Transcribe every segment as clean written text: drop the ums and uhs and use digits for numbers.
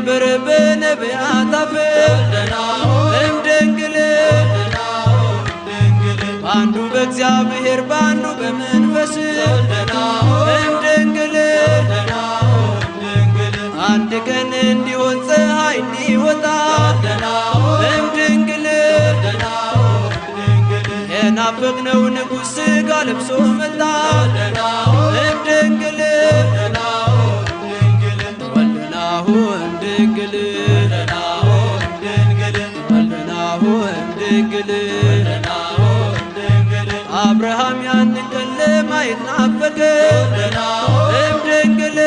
ነበረ በነቢያት አፍ እምድንግል በአንዱ በእግዚአብሔር በአንዱ በመንፈስ እምድንግል አንድ ቀን እንዲሆን ፀሐይ እንዲወጣ እምድንግል የናፈቅነው ንጉሥ ሥጋ ለብሶ መጣ እምድንግል ወልደናሁ እምድንግል ወልደናሁ እምድንግል አብርሃም ያንን ቀን ለማየት ናፈቀ እምድንግል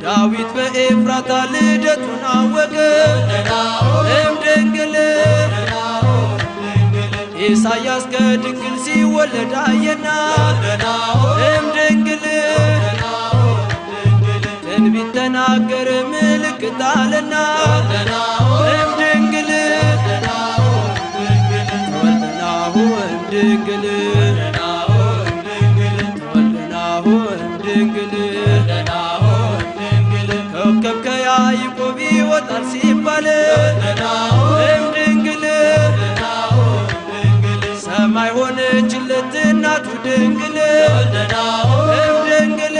ዳዊት በኤፍራታ ልደቱን አወቀ እምድንግል ኢሳያስ ከድንግል ሲወለድ አየና እምድንግል ትንቢት ተናገረ ምልክት አለና እምድንግል ተወልደናሁ እምድንግል ተወልደናሁ እምድንግል ኮከብ ከያዕቆብ ይወጣል ሲባል እምድንግል ሰማይ ሆነችለት እናቱ ድንግል እምድንግል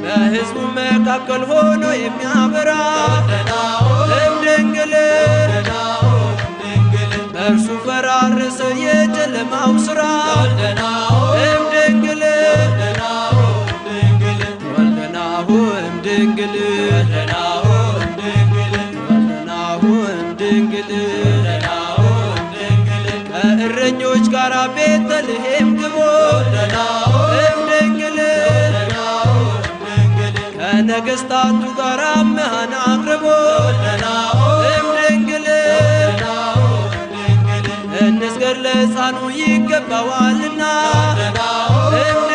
በሕዝቡ መካከል ሆኖ የሚያበራ እምድንግል በእርሱ ፈራረሰ የጨለማው ሥራ እምድንግል ወልደናሁ እምድንግል ወልደናሁ እምድንግል ከእረኞች ጋር ቤተልሔም ግቦ እምድንግል ከነገሥታቱ ጋር መሃን አቅርቦ እምድንግል እንስገድ ለሕፃኑ ይገባዋልና እምድንግል